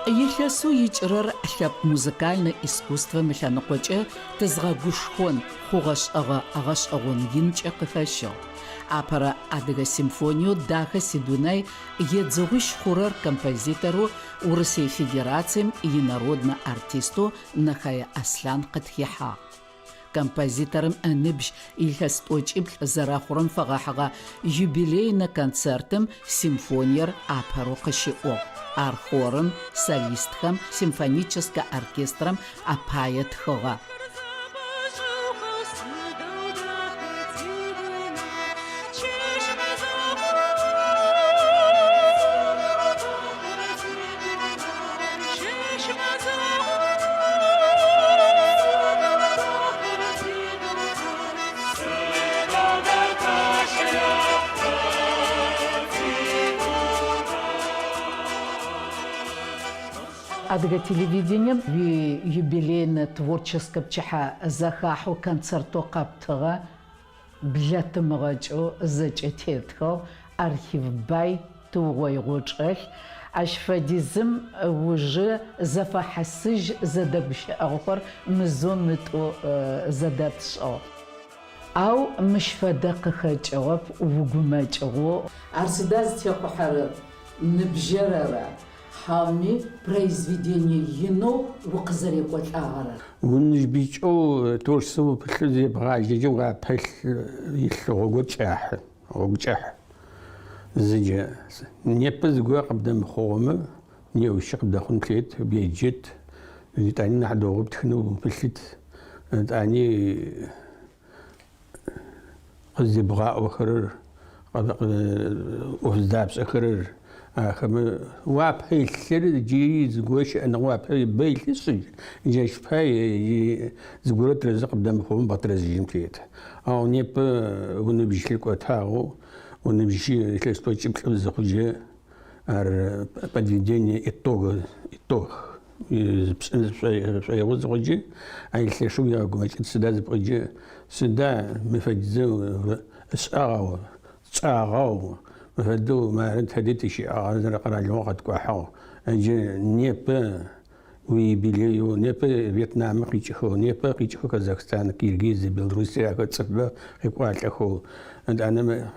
Илъэсэу икӏырэр лъэпкъ музыкальнэ искусствэм ылъэныкъокӏэ тызгъэгушхон хъугъэ-шӏэгъэ гъэшӏэгъон инкӏэ къыхэщыгъ. Апэрэ адыгэ симфониеу Дахэ сидунай едзыгъуищ хъурэр композиторэу Урысые Федерацием инароднэ артистэу Нэхэе Аслъан къытхихьагъ. Композиторым ыныбжь илъэс тӏокӏиплӏ зэрэхъурэм фэгъэхьыгъэ юбилейнэ концертым симфониер апэрэу къыщиӏугъ. Ар хорым, солистхэм, симфоническэ оркестрэм апае тхыгъэ. Адыгэ телевидением уиюбилейнэ творческэ пчыхьэ зэхахьэу концертэу къэптыгъэ блэтымыгъэкӏэу зэкӏэ тетхыгъ, архив бай тыугъоигъэу чӏэлъ. Ащ фэдизым ыужы зэфэхьысыжь зэдэгущыӏэгъухэр мызэу-мытӏоу зэдэтшӏыгъ. Ау мыщ фэдэ къыхэкӏыгъэп угумэкӏыгъэу. Ар сыда зытехъухьэрэр? Ныбжьыр ара, хьауми произведение инэу укъызэрекӏолӏагъэр ара? Уныбжьыкӏэу творчествэм упылъэу зебгъажьэкӏэ уапэ илъ гъогур кӏыхьы, гъогу кӏыхь. Зыджэ, непэ зыгорэ къыбдэмыхъугъэмэ, неущи къыбдэхъун плъэкӏыт, уеджэт, етӏани нахь дэгъоу птхынэу упылъыт, етӏани къызыбгъаӏохэрэр, ӏоф зыдапшӏэхэрэр, ахэмэ уапэ илъыр джыри зыгорэ щыӏэныгъэ уапэ бэ илъышъ, джащ пай зыгорэ тэрэзэ къыбдэмыхъумэ бгъэтэрэзыжьын плъэкӏыт. Ау непэ уныбжь лъыкӏотагъэу, уныбжь илъэс тӏокӏиплӏ зыхъукӏэ ар подведение итога, итог пшӏын пшӏоигъо зыхъукӏэ, ай лъэшэу уегъэгумэкӏыт сыда зыпӏокӏэ, сыда мы фэдизэу ышӏагъэу, тшӏагъэу, мы фэдэу мары тэди тыщыӏагъ, зэрэкъэралыгъо къэткӏухьыгъ. Джы непэ уиюбилееу, непэ Вьетнамым къикӏыхэу, непэ къикӏыхэу Казахстан, Киргизия, Белоруссия ахэр цӏыфбэ къекӏуалӏэхэу, етӏанэ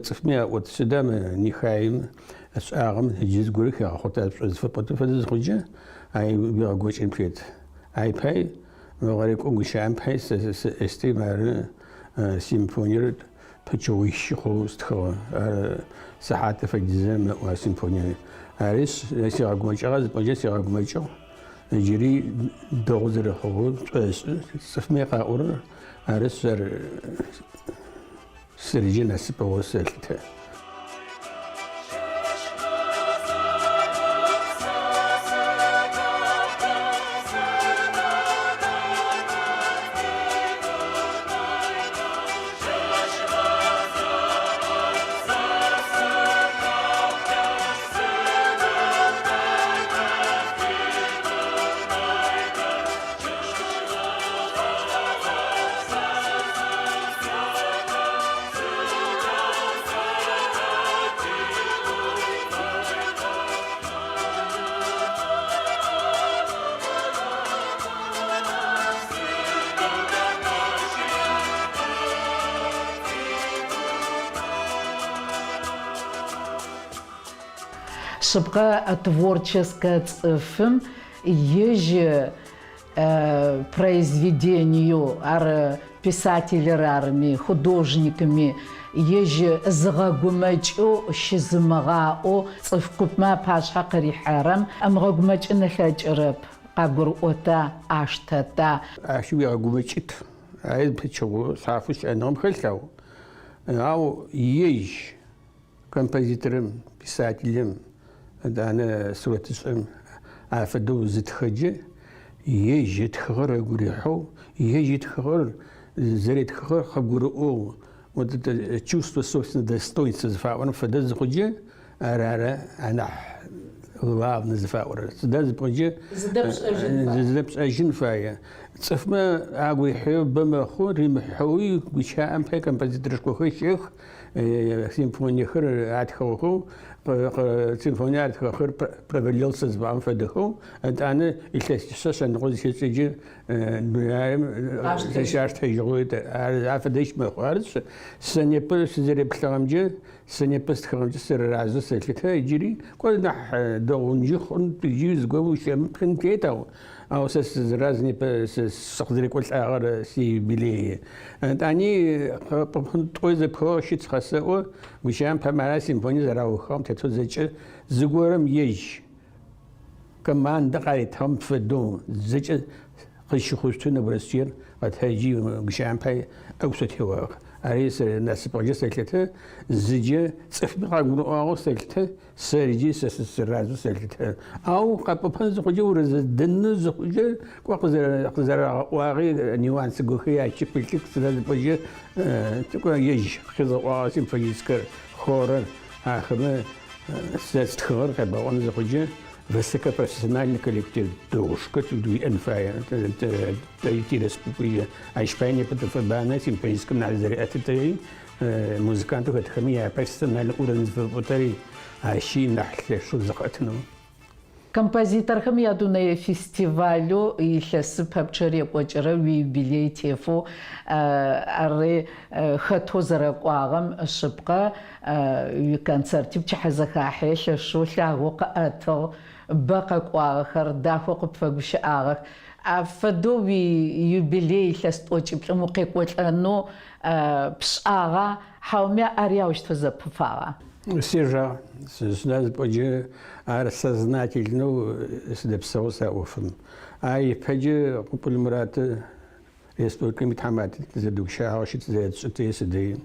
цӏыфми аӏот, сыда мы Нэхаим ышӏагъэм джы зыгорэ хигъэхъота зыфэпӏотым фэдэ зыхъукӏэ, ай уигъэгумэкӏын плъэкӏыт. Ай пай, гъэрекӏо гущыӏэм пай сэ эсте мары симфониер пычыгъуищ хъоу стхыгъэ. Ар сыхьатыр фэдизэ мэӏу а симфониер. Арышъ, сигъэгумэкӏыгъа зыпӏокӏэ сигъэгумэкӏыгъ. Ыджыри дэгъу зэрэхъугъэу сшӏошӏы. Цӏыфмэ къаӏорэр, арышъ, ар сэрджэ насыпыгъэу сэлъытэ. Шъыпкъэ, творческэ цӏыфым ежь произведениеу, ар писателыр арыми, художникыми, ежь зыгъэгумэкӏэу, щызымыгъаӏэу цӏыф купмэ апашъхьэ къырихьэрэм ымыгъэгумэкӏын ылъэкӏырэп. Къагурыӏота, аштэта? Ащ уегъэгумэкӏыт. Ар пычыгъо шъхьафэу щыӏэныгъэм хэлъ, ау ау ежь композиторым, писателым, етӏанэ сурэтышӏым афэдэу зытхэкӏэ, ежь ытхыгъэр ыгу рихьэу, ежь ытхыгъэр зэретхыгъэр къыгурыӏоу, вот это чувство собственного достоинства зыфаӏорэм фэдэ зыхъукӏэ, Ар ары анахь главный зыфаӏорэр. Сыда зыпӏокӏэ, зыдэпшӏэжьын фае. Цӏыфмэ агу рихьэу бэ мэхъу, римыхьэуи гущыӏэм пае композиторышхохэр щыӏэх, симфониехэр атхыгъэхэу, симфоние атхыгъэхэр провалился зыфаӏом фэдэхэу, етӏанэ илъэсишъэ шъэныкъо зыщешӏэкӏэ дунаим зыщаштэжьыгъэу ар афэдэщт мэхъу. Арышъ, сэ непэ сызэреплъыгъэмкӏэ, сэ непэ стхыгъэмкӏэ сырыразэу сэлъытэ иджыри, кӏо нахь дэгъунджи хъун, иджыри зыгорэм ущэмыплъын тет, ау Ау сэ сыраз непэ сыкъызэрекӏолӏагъэр сиюбилей. Етӏани тӏо зэпхыгъэу щыт къэсэӏо, гущыӏэм пае мары симфоние зэраухыгъэм тетэу зэкӏэ зыгорэм ежь командэ къаритыгъэм фэдэу зэкӏэ къызщыхъущтэу нэбгырэ къэтэджи гущыӏэм пае ӏэгу сытеуагъ. Ари сэ насыпыгъэкӏэ сэлъытэ, зыджэ цӏыфми къагурыӏуагъэу сэлъытэ, Сэрджи сэ сыразэу сэлъытэ. Ау къэпӏопэн зыхъукӏэ, урызэдэнэу зыхъукӏэ, кӏо къызэрагъэӏуагъи, нюанс горэхэр ащи пылъых, сыда зыпӏокӏэ, кӏо ежь къезгъэӏуагъэ симфоническэ хорыр, ахэмэ сэ стхыгъэр къебгъэӏон зыхъукӏэ, высокопрофессиональный коллектив дэгъушхо уиӏэн фае, тэ тиреспубликэ. Ащ пае непэ тыфэбанэ, симфоническэм нахь зызэреӏэтытэри, Музыкантэу хэтхэми япрофессиональнэ уровень зыфэпӏотэри ащи нахь лъэшэу зыкъыӏэтынэу. Композиторхэм ядунэе фестивалэу илъэсы пэпчъ рекӏокӏырэ уиюбилей тефэу ари хэтэу зэрэкӏуагъэм шъыпкъэ, уиконцерти пчыхьэзэхахьи лъэшэу лъагэу къыӏэтыгъ, бэ къэкӏуагъэхэр, дахэу къыпфэгущыӏагъэх. Афэдэу уиюбилей илъэс тӏокӏиплӏым укъекӏолӏэнэу Пшӏагъа, хьауми ари аущтэу зэпыфагъа? Сежагъ. Сыда зыпӏоджэ, ар сознательнэу сыдэпсэу сэ а ӏофым. А ипэджэ Къумпӏыл Мурат республикэм итхьаматэ тызэдэгущыӏагъэу щыт зэрэтшӏыти сыдэи.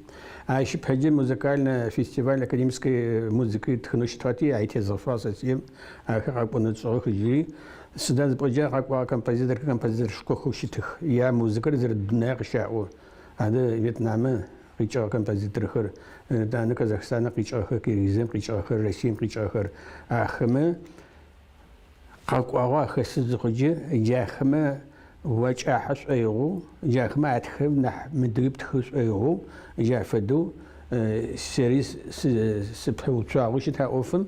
Ащ ыпэджэ музыкальнэ фестиваль академической музыки тхынэу щытыгъэти, ай тезгъэфагъ сэ сием. Ахэр къэкӏонэу тшӏыгъэх иджыри. Сыда зыпӏоджэ, къэкӏуагъэ композиторхэр композиторышхохэу щытых. Ямузыкэр зэрэдунае къыщаӏо. Адэ Вьетнамы къикӏыгъэ композиторхэр, етӏанэ Казахстаны къикӏыгъэхэр, Киргизием къикӏыгъэхэр, Россием къикӏыгъэхэр, ахэмэ къэкӏуагъэу ахэсы зыхъуджэ, джахэмэ уакӏахьэ шӏоигъоу, джахэмэ атхырэм нахь мыдыри птхы шӏоигъоу, джа фэдэу сэри сыпэуцуагъэу щыт а ӏофым,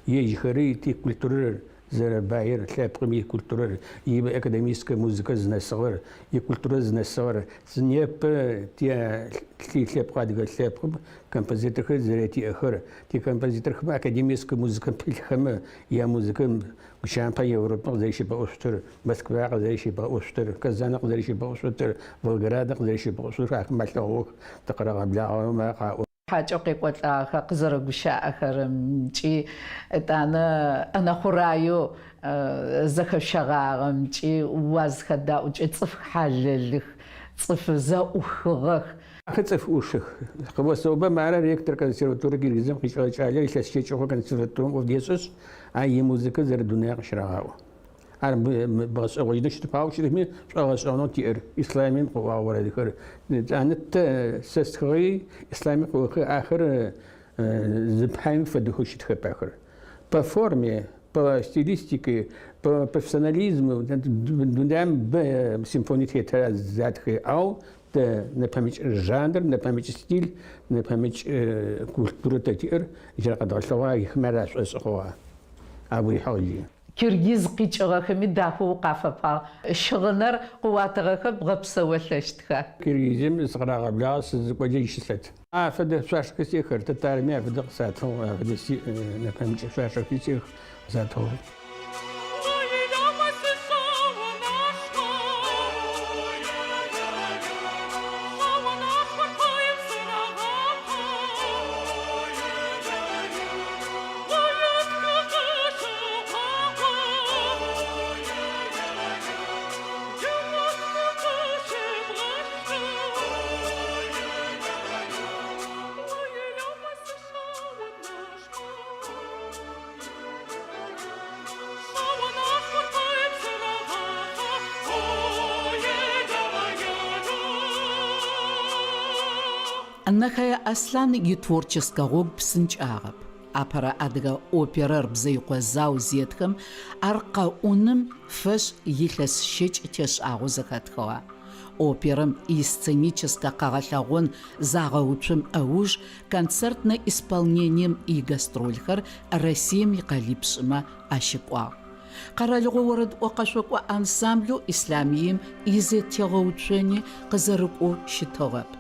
ежьхэри тикультурэр Зэрэбаир, лъэпкъым икультурэр, иакадемическэ музыкэ зынэсыгъэр, икультурэ зынэсыгъэр, непэ тилъэпкъ адыгэ лъэпкъым композиторхэр зэрэтиӏэхэр, тикомпозиторхэм академическэ музыкэм пылъхэмэ, ямузыкэ гущыӏэм пае Европэм къызэрэщыбгъэӏушъутыр, Москва къызэрэщыбгъэӏушъутыр, Казань къызэрэщыбгъэӏушъутыр, Волгоград къызэрэщыбгъэӏушъутыр ахэм алъэгъух, тыкъырагъэблагъэмэ къаӏо. Хьакӏэу къекӏолӏагъэхэр къызэрэгущыӏэхэрэмкӏи, етӏанэ ӏэнэ хъураеу зэхэщэгъагъэмкӏи уазхэдаӏукӏэ цӏыф хьалэлых, цӏыф зэӏухыгъэх. Ахэр цӏыф ӏушых. Къыосэӏоба, мары ректор консерваторие Киргизием къикӏыгъэ кӏалэр илъэс щэкӏ хъугъэ консерваторием ӏоф дешӏэшъ, а имузыкэ зэрэдунае къыщырагъаӏо. Ар бгъэшӏэгъожьынэу щытэп, ау щытми шӏогъэшӏэгъонэу тиӏэр Ислъамием къыӏуагъ орэдхэр. Етӏанэ тэ сэ стхыгъи Ислъамием къыӏохэр ахэр зыпаем фэдэхэу щытхэп ахэр. По форме, по стилистике, по профессионализму дунаим бэ симфоние тетыр затхы, ау тэ нэпэмыкӏ жанр, нэпэмыкӏ стиль, нэпэмыкӏ культурэ тэ тиӏэр джырэ къэдгъэлъэгъуа, ихым ар ашӏошӏы хъугъэ. Агу рихьыгъ джы. Киргиз къикӏыгъэхэми дахэу укъафэпагъ. Щыгъынэр къыуатыгъэхэр бгъэпсэолъэщтха? Киргизием сыкъырагъэблагъэ сызыкӏоджэ ищылъэт. Афэдэ шъуашэхэр сиӏэхэр, тэтарми афэдэ къысатыгъ, афэдэ сиӏ, нэпэмыкӏ шъуашэхэр сиӏэх къысатыгъ. Нэхэе Аслъан итворческэ гъогу псынкӏагъэп. Апэрэ адыгэ оперэр Бзыикъо зау зетхым, ар къэӏуным фэшӏ илъэс щэкӏ тешӏагъэу зэхэтхыгъэ. Оперэм исценическэ къэгъэлъэгъон загъэуцум ыуж концертнэ исполнением игастрольхэр Россием икъэлипшӏымэ ащыкӏуагъ. Къэралыгъо орэдыӏо-къэшъокӏо ансамблэу Ислъамыем изэтегъэуцони къызэрыкӏоу щытыгъэп.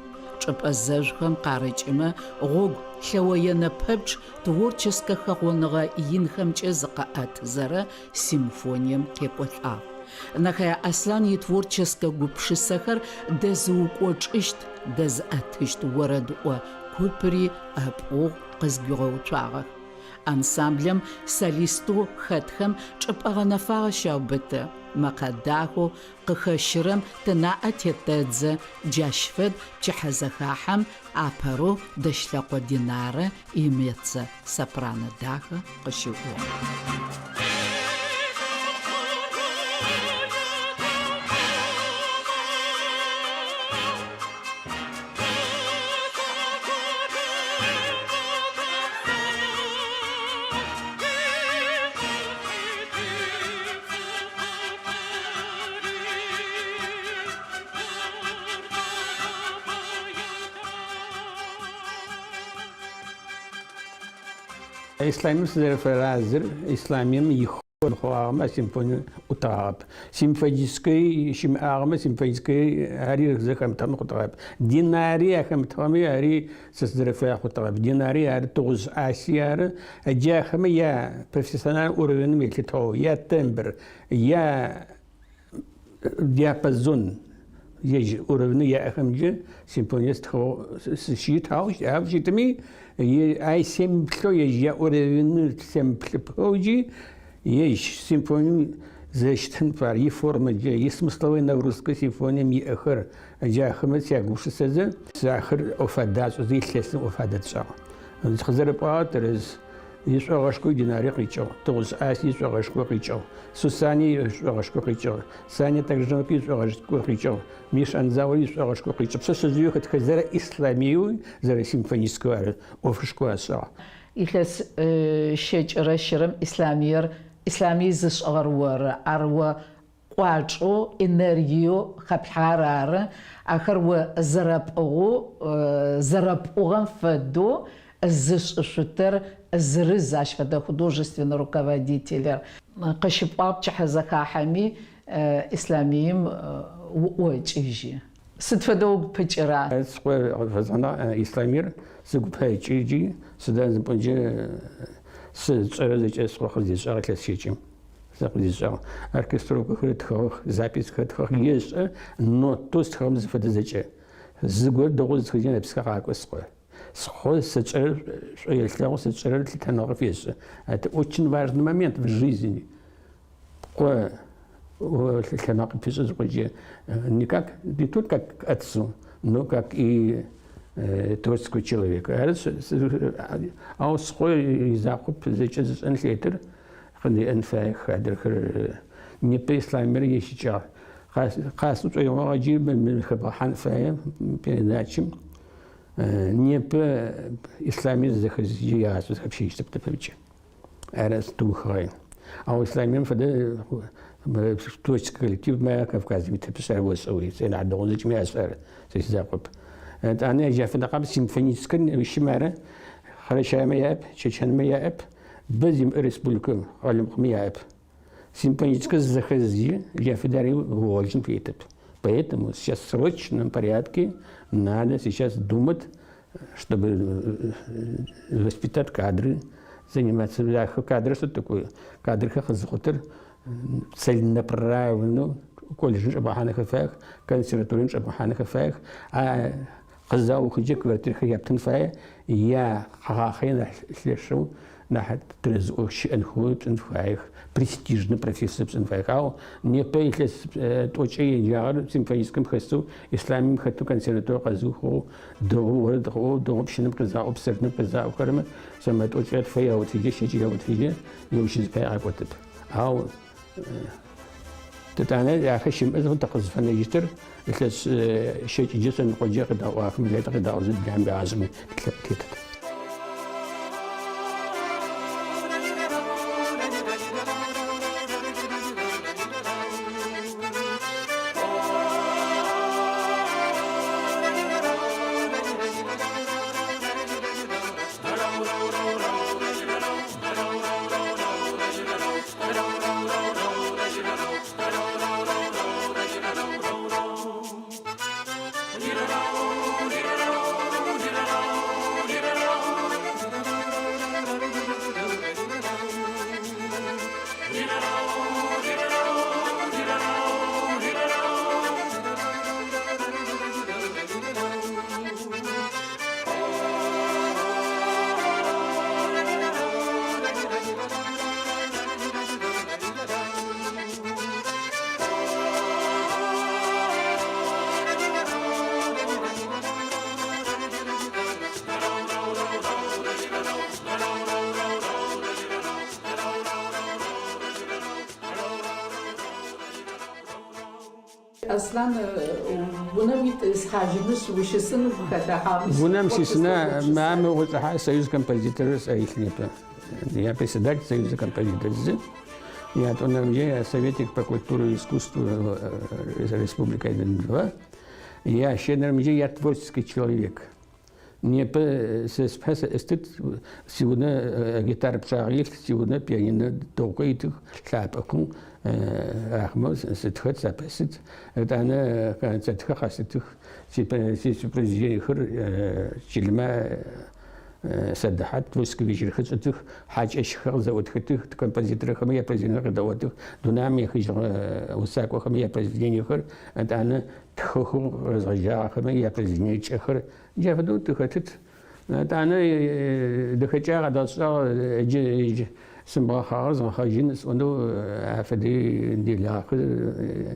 Чӏыпӏэ зэжъухэм къарыкӏымэ, гъогу лъэоенэ пэпчъ творческэ хэхъоныгъэ инхэмкӏэ зыкъыӏэтызэрэ симфонием къекӏолӏагъ. Нэхэе Аслъан итворческэ гупшысэхэр дэзыукӏочӏыщт, дэзыӏэтыщт орэдыӏо купри ыпӏугъ, къызгуигъэуцуагъэх. Ансамблэм солистэу хэтхэм чӏыпӏэ гъэнэфагъэ щаубыты, мэкъэ дахэу къыхэщырэм тынаӏэ тетэдзэ, джащ фэд пчыхьэзэхахьэм апэрэу Дэщлъэкъо Динарэ имеццо-сопрано дахэ къыщиӏугъ. Ислъамыем сызэрэфэразэр Ислъамыем ихор мыхъугъагъэмэ симфоние ӏутыгъагъэп. Симфоническэ щымыӏагъэмэ симфоническэ ари зэхэмытыгъэмэ хъутыгъэп. Динари ахэмытыгъэми ари сэ сызэрэфэе хъутыгъэп. Динари ары, Тыгъужъ Аси ары. Джы ахэмэ я профессиональнэ уровеным елъытыгъэу, я тембр, я диапазон ежь уровенэу яӏэхэмкӏэ симфоние стхыгъэу сыщыт, ау ау щытми, ай семыплъэу ежь я уровены семыплъыпэу джы ежь симфонием зэрэщытын фаер, иформэкӏэ, исмысловой нагрузкэ симфонием иӏэхэр, джы ахэмэ сягупшысэзэ, сэ ахэр ӏоф адашӏэзэ илъэсым ӏоф адэтшӏагъ. Къызэрэпӏуагъэр тэрэз. Ишӏогъэшхо Динари къикӏыгъ, Тыгъужъ Аси ишӏогъэшхо къикӏыгъ, Сусани ишӏогъэшхо къикӏыгъ, Сания Такжиноки ишӏогъэшхо къикӏыгъ, Миш Анзаури ишӏогъэшхо къикӏыгъ. Пшъэшъэжъыеу хэтхэр зэрэ Ислъамыеу, зэрэ симфоническэу ары ӏофышхо ашӏагъ. Илъэс щэкӏырэ щырэм Ислъамыер Ислъамый зышӏыгъэр оры, ар о кӏуачӏэу, энергиеу хэплъхьагъэр ары, ахэр о зэрэпӏыгъэу, зэрэпӏугъэм фэдэу зышӏышъутэр зырыз ащ фэдэ художественнэ руководителыр. Къыщыпӏуагъ пчыхьэзэхахьэми Ислъамыим уӏокӏыжьы. Сыд фэдэ угу пыкӏыра? Скъо фэзгъэнагъ Ислъамыер сыгу пэкӏы ыкӏи сыда зыпӏонкӏэ сэ сшӏэрэ зэкӏэ скъо къыздишӏагъ илъэс щэкӏым. Сэ къыздишӏагъ. Оркестровкэхэр ытхыгъэх, записхэр ытхыгъэх, ешӏэ, нотэу стхыгъэм зыфэдэ зэкӏэ. Зыгорэ дэгъоу зытхыжьын нэпсхэр къакӏо скъо. Скъо сэ сшӏэрэр шӏу елъэгъу, сэ сшӏэрэр лъытэныгъэ фешӏы. Это очень важный момент в жизни. Пкъо лъэмакъэ пишӏы зыхъукӏэ, не как, не только как отцу, но как и творческого человека. Ары, ау скъо изакъоп зэкӏэ зышӏэн лъетыр, Къыдеӏэн фаех адрэхэр непэ Ислъамыер ищыкӏагъ. Къасӏо шӏоигъуагъ джы мы хэбгъэхьан фае передачым. Непэ Ислъамыер зэхэзджы егъашӏэ зэхэпщэжьыщтэп тэпэкӏэ. Ары тыухыгъэ. Ау Ислъамыем фэдэ творческэ коллектив мэ Кавказым итэпышъ ар ошӏэ уи. Сэ нахь дэгъоу зэкӏэми ашӏэр, сэ сизакъоп. Етӏанэ джа фэдэ къабз симфоническэ щым ары Къэрэщаемэ яӏэп, Чэчэнмэ яӏэп. Бэ зимыӏэ республикэм, къалмыкъми яӏэп. Симфоническэ зэхэзджи джа фэдэри угъожьын фетэп. Поэтому сейчас в срочном порядке надо сейчас думать, чтобы воспитать кадры, заниматься. Кадры что такое? Кадрхэр къызыхъутыр целенаправленно колледжым чӏэбгъэхьанхэ фаех, консерваторием чӏэбгъэхьанхэ фаех. А Къызаухыджэ квартирэхэр яптын фае, я къэгъахъэ нахь лъэшэу, нахь тэрэзыӏоу щыӏэнхэу пшӏын фаех, престижнэ профессие пшӏын фаех. Ау непэ илъэс тӏокӏэ еджагъэр симфоническэм хэсэу, Ислъамыем хэтэу консерваторие къэзыухыгъэу, дэгъоу орэд къыӏоу, дэгъоу пщынэм къезыгъаӏоу, псырным къезыгъаӏохэрэмэ сомэ тӏокӏрэ тфэ ягъотыжьы, щэкӏ ягъотыжьы, еущы зыпае къакӏотэп. Ау Тэтӏанэ ахэр щымыӏэ зыхъум тыкъызфэнэжьыщтыр илъэс щэкӏыджэ шъэныкъоджэ къыдаӏуахэм летэ къыдаӏозэ дунаим егъашӏэми тилъэпкъ тетэп. Аслъан, унэм уитӏысхьажьынышъ, ущысын угу хэлъа хьауми Унэм сисына, мамэ укъычӏэхьа, Союз композиторыр сӏэ илъ непэ. Я председатель Союза композиторов зы. Ятӏонэрэмкӏэ я советник по культуре и искусству Республика два. Ящэнэрэмкӏэ я творческий человек. Непэ сэ спэ сыӏыстыт, сиунэ гитар пчъагъэ илъ, сиунэ пианинэ дэгъухэр итых, лъапӏэхэу ахэмэ сытхэт, сапэсыт. Етӏанэ концертхэр къэсытых, сипроизведениехэр чылмэ садэхьат, творческэ вечерхэр тшӏытых, хьакӏэщхэр къызэӏутхытых, композиторхэми япроизведениехэр къыдэгъотых, дунаим ехыжьыгъэ усакӏохэми япроизведениехэр, етӏанэ тхэхэу резгъэжьагъэхэми япроизведение кӏэхэр джа фэдэу тыхэтыт. Етӏанэ дэхэкӏагъ адэсшӏагъ, джы джы сымыгъэхъагъэр згъэхъэжьын сӏонэу афэдэ делагъэхэр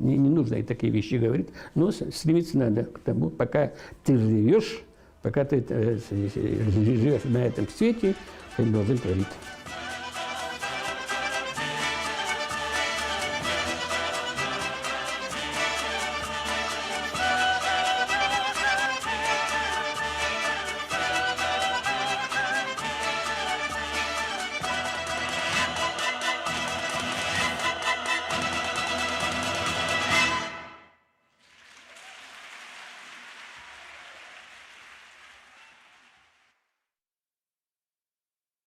не нужно такие вещи говорить, но стремиться надо к тому, пока ты живешь, пока ты живешь на этом свете, ты должен творить.